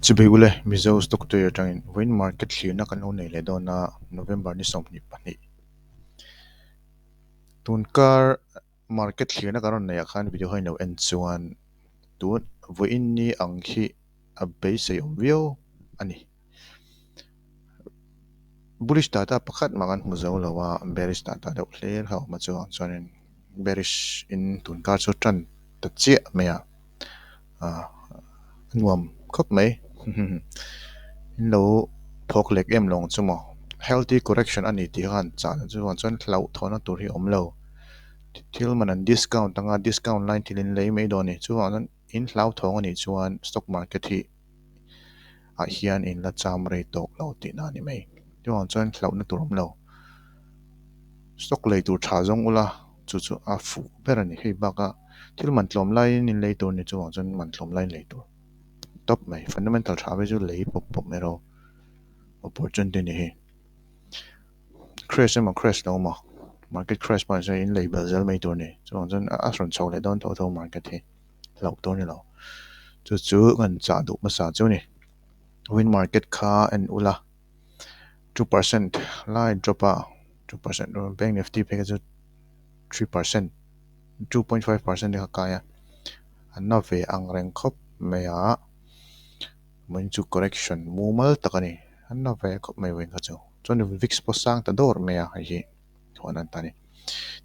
Chibai ule, Mizo Stock Trader atangin vawiin market thlirna kan lo nei leh dawn a, November ni 22. Tunkar market thlirna kan rawn neih ah khan video hian lo en chuan tun vawiin ni ang khi a beisei awm viau a ni. Bullish data pakhat mah kan hmu zo lo a, bearish data deuh hlir kha a awm a chuvang chuanin bearish in tunkar chu tan ta chiah mai a, ah a nuam khawp mai in lo phawk lek em lo ang chu maw healthy correction a ni tih khan chah na chuvang chuan hlauhthawhna tur hi a awm lo thil man an discount anga discount lai thil in lei mai dawn a ni chuvang chuan in hlauthawng a nih chuan stock market hi. ah hian in la cham rei tawk lo tihna a ni mai. Chuvang chuan hlauhna tur awm lo. Stock lei tur tha zawng ula chu chu a fuh ber a ni. Hei bakah thil man tlawm laiin in lei tur a ni chuvang chuan man tlawm laiin lei tur tawp mai. Fundamental tha phei chu lei pawp pawp mai rawh opportunity a ni hei. Crash emaw crash lo emaw market crash pawh ni se in lei belh zel mai tur a ni. Chuvang chuan a rawn chho leh dawn tho tho market hi. hlauh dawn ni lo. Chu chu kan chah duh hmasa chu a ni. Win market kha en ula 2% lai drop a 2% bank nifty phei kha chu 3% 2.5% te kha kai a an na ve ang reng khawp mai a vawiin chu correction mumal tak a ni an na ve khawp mai vawiin kha chu chuan vicks pawh sang ta dawr mai a hei hi. Thuan an ta a ni.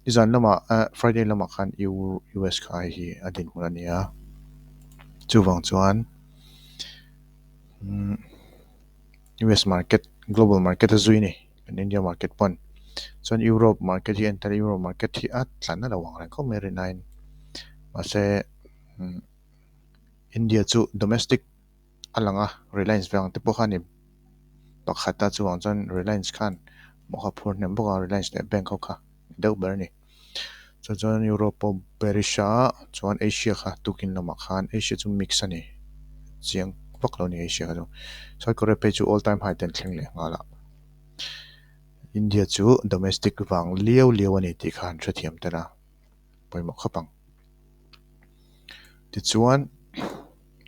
Nizan lamah eh Friday lamah khan U US kha hei hi a dinhmun a ni a. Chuvang chuan umm US market global market a zui a ni kan India market pawn. Chuan Europe market hi en ta ila Europe market hi a tla na lo ang reng khawp mai rin aiin mahse umm India chu domestic a lang a Reliance vang te pawh kha a ni pakhat a chuvang chuan Reliance khan mawh kha a phur hnem bawk a Reliance leh bank ho kha deuh ber a ni chu chuan Europe pawh bearish a chuan Asia kha tukin lamah khan Asia chu mix a ni chiang vak lo a ni Asia kha chu South Korea phei chu all time high te an thleng leh nghal a India chu domestic vang liau liau a ni tih kha an hrethiam tel a pawimawh khawp ang tichuan.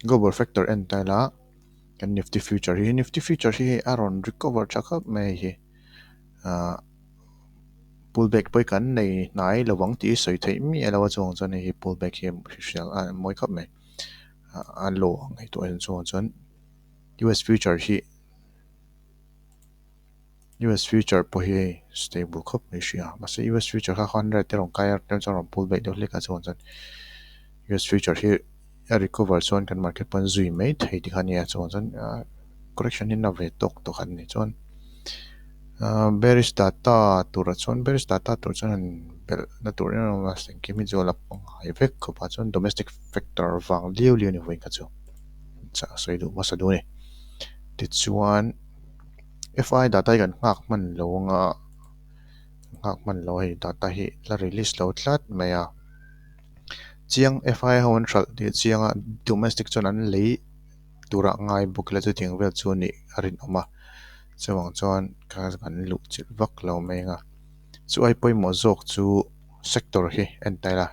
Global factor en ta ila kan nifty future hi nifty future hi hei a rawn recover tha khawp mai hei hi ahh pull back pawh hi kan nei hnai lo ang tih hi sawi theih miah lo a chuvang chuan hei hi pull back hi hrisel a mawi khawp mai a law ang hei tawh hian chuvang chuan U S future hi. US future pawh hi hei stable khawp mai hria mahse US future kha 100 te rawn kai a tlem chuan rawn pull back deuh hlek a chuan chuan US future hi a recover chuan kan market pawn zui mai thei ti kha nia chuan chuan ahh correction hi na ve tawk tawk an ni chuan ahh bearish data turah chuan bearish data tur chuan han belh na tur em em a engkim hi chu a la pangngai vek khawp a chuan domestic factor vang liau liau a ni vawiin kha chu chah sawi duh hmasa duh a ni tichuan. FI data hi kan nghak hman lo anga nghak hman lo hei data hi la release lo tlat mai a chiang FI ho an hralh tih chiang a domestic chuan an lei turah ngai bawk ila chutiang vel chu a nih a rinawm a chuvang chuan kha kan luh chilh vak lo mai anga chu ai pawimawh zawk chu sector hi en ta ila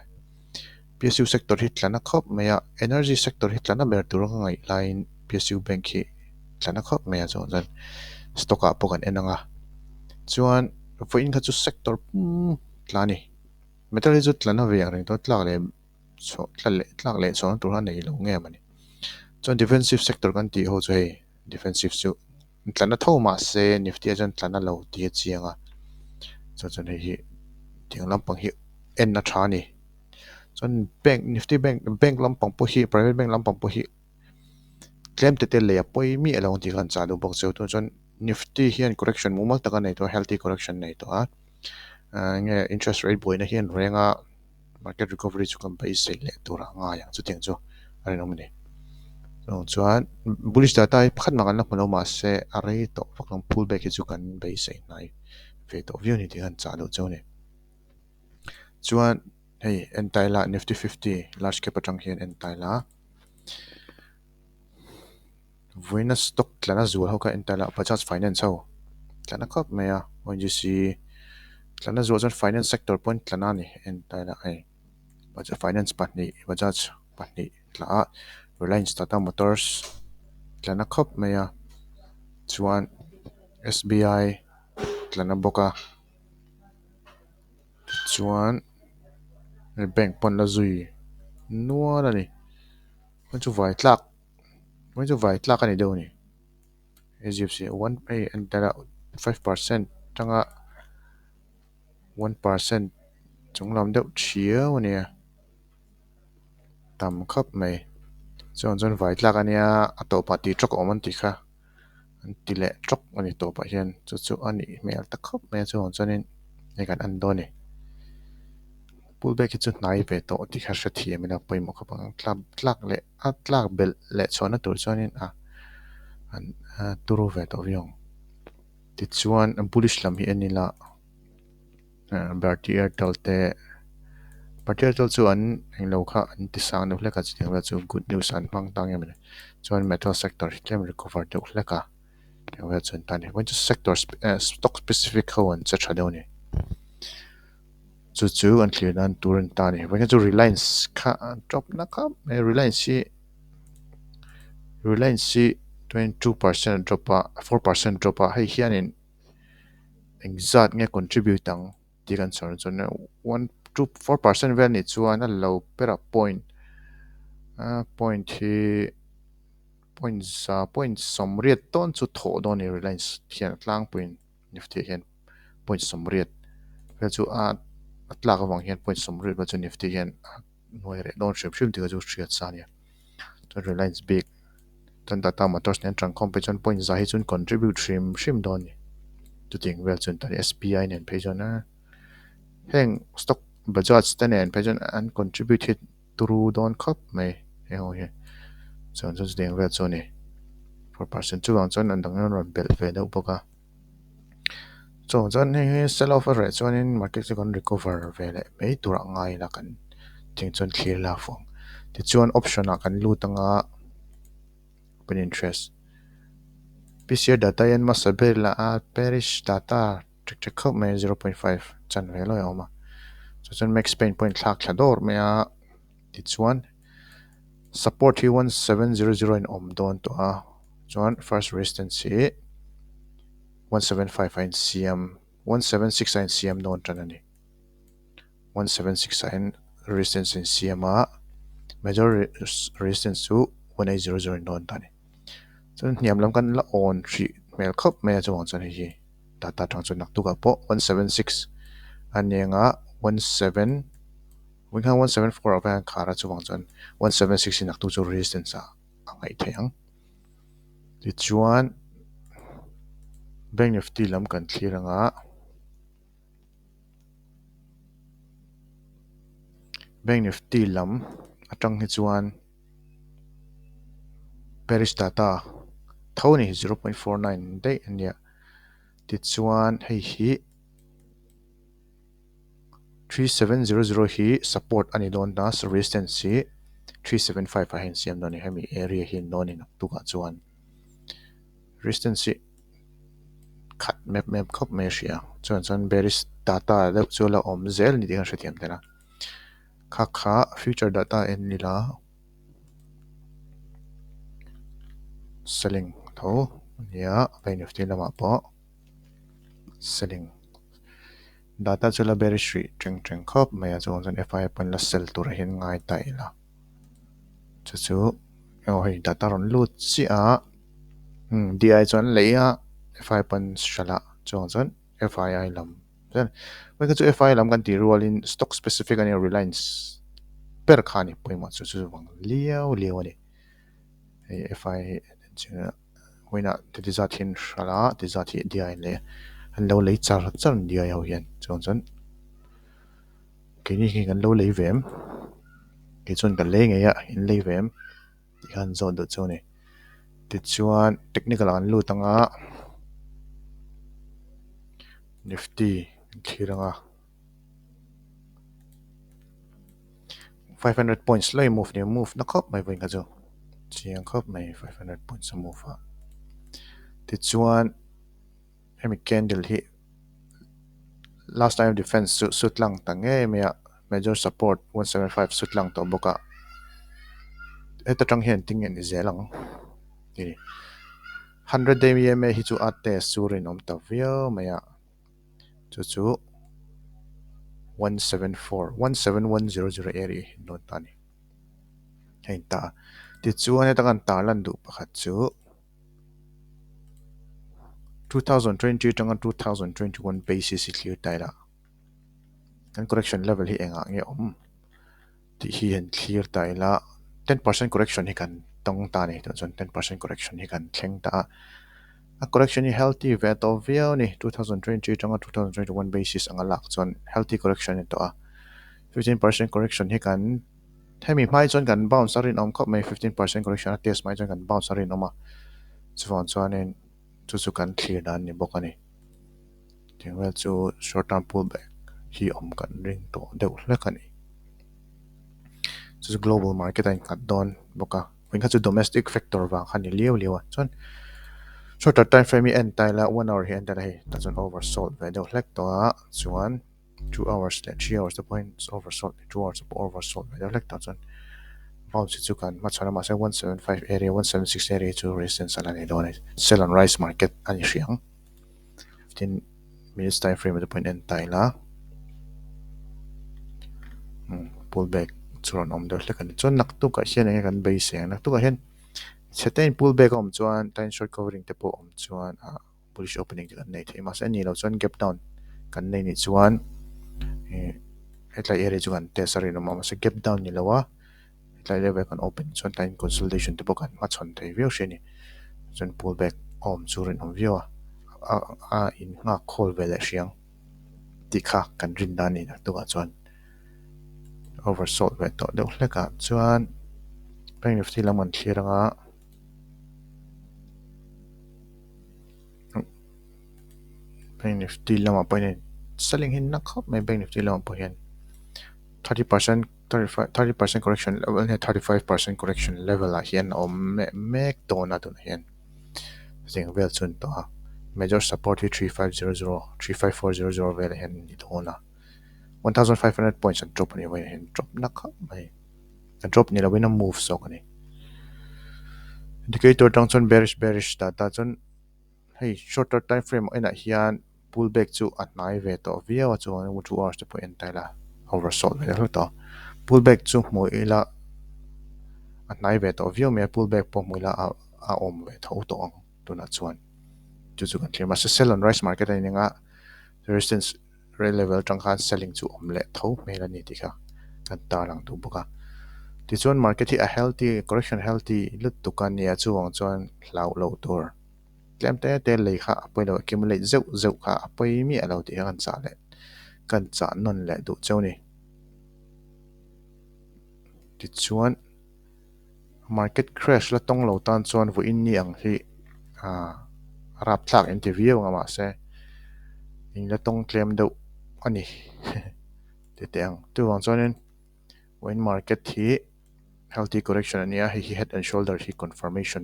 P_S_U sector hi tla na khawp mai a energy sector hi tla na ber tur a ka ngaih laiin P_S_U bank hi tla na khawp mai a chuan chuan stock ah pawh kan en ang a chuan vawiin kha chu sector pum tla a ni metal hi chu tla na ve ang reng tawh tlak leh chhuah tla leh tlak leh chhuahna tur kha a nei lo nge mawni chuan defensive sector kan tih ho chu hei defensive chu tla na tho mahse nifty ah chuan tla na lo tih a chiang a chuan chuan hei hi tiang lampang hi en a tha a ni. Chuan bank nifty bank bank lampang pawh hi private bank lampang pawh hi tlem te te lei a pawi miah lo ang tih khan chah duh bawk cheu tunah chuan nifty hian correction mumal tak a nei tawh a healthy correction a nei tawh a ahh enge interest rate buaina hian renga market recovery chu kan beisei leh tur a ngai ang chutiang chu a rinawm a ni chuan bullish data hi pakhat mah kan la hmu lo mahse a rei tawh vak ang pull back hi chu kan beisei hnai ve tawh viau a ni tih khan chah duh cheu a ni. Chuan hei en ta ila nifty fifty large cap atang hian en ta ila vawiina stock tlana zual ho kha en ta ila bajaj finance ho tlana khawp mai a ONGC tlana zual chuan finance sector pawh an tlana a ni en ta ila hei bajaj finance pahnih bajaj pahnih tla a reliance tata motors. Tlana khawp mai a chuan SBI tlana bawk a tichuan bank pawn la zui nual a ni hei chu vai tlak hei chu vai tlak a ni deuh a ni HDFC one hei en tel a 5% atanga 1% chung lam deuh thiau a nia. Tam khawp mai. Chuan chuan vai tlak a nia a tawpah tih tawk a awm an tih kha an ti leh tawk a ni tawpah hian chu chu a nih hmel ta khawp mai a chuvang chuanin hei kan en dawn a ni. Pull back hi chu hnai ve tawh tih kha hrethiam ila pawimawh khawp ang tlak tlak leh a tlak belh leh chhuahna tur chuanin a an turu ve tawh viau ang. Tichuan bullish lam hi en ila. Bharti Airtel te Bharti Airtel chu an englo kha an ti sang deuh hlek a chutiang vel chu good news an hmang ta nge mawni chuan metal sector hi tlem recover deuh hlek a tiang vel chu an ta a ni chuan sector stock specific ho an che tha deuh a ni chu chu an thlir nan tur an ta a ni vawiin chu Reliance kha an drop na khawp mai Reliance hi Reliance hi 22% a drop a 4% a drop a hei hianin. Engzat nge contribute ang tih kan sawi chuan 1 2 4% vel anih chuan a lo ber a point ah point hi point za point sawmriat tawn chu thawh dawn a ni Reliance hian a tlangpuiin Nifty ah hian point sawmriat vel chu a a tlak avang hian point sawmriat vel chu Nifty hian a hnuai reh dawn hrim hrim tih kha chu hriat sa a nia chuan Reliance bik chuan Tata Motors nen tangkhawm phei chuan point za hi chuan contribute hrim hrim dawn a ni chutiang vel chuan tah S_B_I nen phei chuan a heng stock Bajaj te nen phei chuan an contribute hi turu dawn khawp mai heng ho hi chuan chuan chutiang vel chu a ni 4% chuvang chuan an dang an rawn belh ve deuh bawk a. Chuvang chuan hei hi sell off a reh chuanin market chu kan recover ve leh mai tur a ngai ila kan thing chuan thlir la fuh ang. Tichuan option ah kan lut anga open interest P_C_R data hian hmasa ber ila a bearish data ṭek ṭek khawp mai 0.5 chan ve lawi a awm a chu chuan max pain pawh a inthlak thla dawr mai a tichuan support hi 1700 a inawm dawn tawh a chuan first resistance hi 175 a insiam 176 a insiam dawn tan a ni 176 ah hian resistance a insiam a major resistance chu 1800 a in dawn ta a ni chuan hniam lam kan la awn hrih hmel khawp mai a chuvang chuan hei hi data atang chuan naktuk ah pawh 176 a nia anga 17 vawiin 174 ah hian khar a chuvang chuan 176 hi naktuk chu resistance ah a ngaih theih ang. Tichuan Bank Nifty lam kan thlir anga Bank Nifty lam atang hi chuan Bearish data tho a ni 0.49 daih a nia tichuan hei hi 3700 hi support a ni dawn ta resistance hi 375 ah hian siam dawn a ni hemi area hi an dawn a ni naktuk ah chuan resistance hi khat map map khawp mai a hria chuan chuan bearish data deuh chu a la awm zel a ni tih kan hrethiam tel a kha kha future data en ila selling tho a nia bank nifty lamah pawh selling. Data chu la bearish rih teng teng khawp mai a chuan chuan FII pawn la sell tur ah hian ngai ta ila chu chu aw hei data rawn lut chiah a umm DI chuan lei a FII pawn hralh a chuan chuan FII lam chuan hei kha chu FII lam kan tih rualin stock specific a nia Reliance ber kha a ni pawimawh chu chu vang liau liau a ni hei FII chu. Vawiinah ti zat hi an hralh a ti zat hi diai an lei a an lo lei char char an diai ho hian chuan chuan keini hi kan lo lei ve em kei chuan ka lei ngei a in lei ve em tih kha an zawt duh chu a ni tichuan technical ah an lut ang a nifty an thlir ang a. 500 points lai move ni move na khawp mai vawiin kha chu chiang khawp mai 500 points a move a tichuan hemi candle hi last time defense chu sut lang ta ngei mai a major support 175 sut lang tawh bawk a heta tang hian tinge ni zel ang. Ti ni. 100 day EMA hi chu a test chu rinawm ta viau mai a. Chu chu 174 17100 area hi dawn ta a ni. Hei ta a. Tichuan heta kan tarlan duh pakhat chu 2020 atanga 2021 basis hi thlir ta ila kan correction level hi engah nge awm tih hi han thlir ta ila 10% correction hi kan tawng ta a ni tah chuan 10% correction hi kan thleng ta a a correction hi healthy ve tawh viau a ni 2020 atanga 2021 basis anga lak chuan healthy correction a ni tawh a 15% correction hi kan Hemi hmai chuan kan bounce a rinawm khawp mai 15% correction a test hmai chuan kan bounce a rinawm a chuvang chuanin chu chu kan thlir dan a ni bawk a ni. Tiang vel chu short term pull back hi awm kan ring tawh deuh hlek a ni. Chu chu global market a innghat dawn bawk a vawiin kha chu domestic factor vang kha a ni liau liau a chuan shorter time frame hi en ta ila one hour hi en ta ila hei tah chuan oversold ve deuh hlek tawh a chuan. 2 hours leh 3 hours te pawhin oversold 2 hours te pawh oversold ve deuh hlek tah chuan bounce hi chu kan hmachhawn a mahse 175 area 176 area hi chu resistance a la nei dawn a ni sell on rise market a ni hrih ang 15 minutes time frame te pawhin en ta ila pull back chu rawn awm deuh hlek a ni chuan naktukah hian enge kan beisei ang naktukah hian chhe te in pull back a awm chuan time short covering te pawh awm chuan ah. Bullish opening te kan nei thei mahse a nih loh chuan gap down kan nei nih chuan ih hetlai area chu kan test a rinawm a mahse gap down ni lo a hetlai level kan open chuan tlaiin consolidation te pawh kan hmachhawn thei viau hria a ni chuan pull back a awm chu rinawm viau a a a in nghak khawl ve leh hriang tih kha kan rin dan a ni naktukah chuan oversold ve tawh deuh hlek ah chuan bank nifty lam kan thlir anga. Bank Nifty lamah pawh hian selling hi na khawp mai Bank Nifty lamah pawh hian 30% 30% correction level nge 35% correction level ah hian a awm mek dawn a tunah hian zing vel chu a ni tawh a major support hi 3500 35400 velah hian a ni dawn a 1500 points an drop a ni vawiin hian drop na khawp mai. A drop ni lovin a move zawk a ni. Indicator tang chuan bearish bearish data chuan hei shorter time frame enah hian pull back chu a hnai ve tawh viau a chuan 2 hours te pawh en ta ila oversold ve hlek tawh a. Pull back chu hmu ila a hnai ve tawh viau mai a pull back pawh hmu ila a a awm ve tho tawh ang tunah chuan chu chu kan thlir mahse sell on rise market a ni anga resistance Red level atang khan selling chu awm leh tho hmel a ni tih kha kan tarlang duh bawk a. Tichuan market hi a healthy correction healthy lutuk a nia chuvang chuan hlauh loh tur tlem te te lei kha a pawi lo accumulate zeuh zeuh kha a pawi miah lo tih kha kan chah leh kan chah nawn leh duh cheu a ni. Tichuan market crash la tawng lo tan chuan vawiin ni ang hi ah rapthlak in ti viau ang a mahse in la tawng tlem deuh a ni ti teh ang. Chuvang chuanin vawiin market hi healthy correction a nia hei hi head and shoulder hi confirmation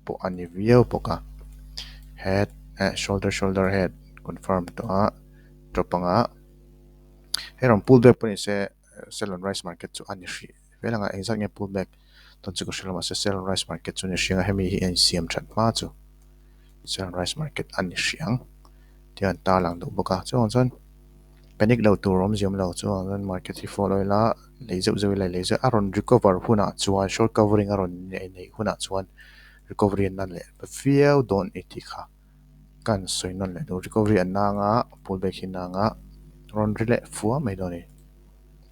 pawh a ni viau bawk a head eh shoulder shoulder head confirm tawh a drop anga hei rawn pull back pawh ni se sell on rise market chu a ni hrih vel anga engzat nge pull back tawn chu ka hre lo mahse sell on rise market chu a ni hriang a hemi hi a insiam that hma chu sell on rise market a ni hriang tih a an tarlang duh bawk a chuvang chuan panic loh tur awmzia awm lo chuvang chuan market hi follow ila lei zeuh zeuh ila lei zeuh a rawn recover hunah chuan short covering a rawn neih hunah chuan recovery an leh viau dawn i tih kha. Kan sawi nawn leh duh recovery an nang a pull back hi nang a rawn ri leh fua mai dawn a ni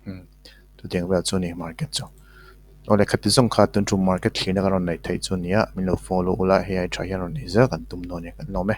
umm chutiang vel chu a ni market chu aw lehkha ti zawng kha tun tum market thlirna kan rawn neih theih chu a ni a min lo follow ula hei ai tha hian rawn nei zel kan tum dawn a ni kan lawm e.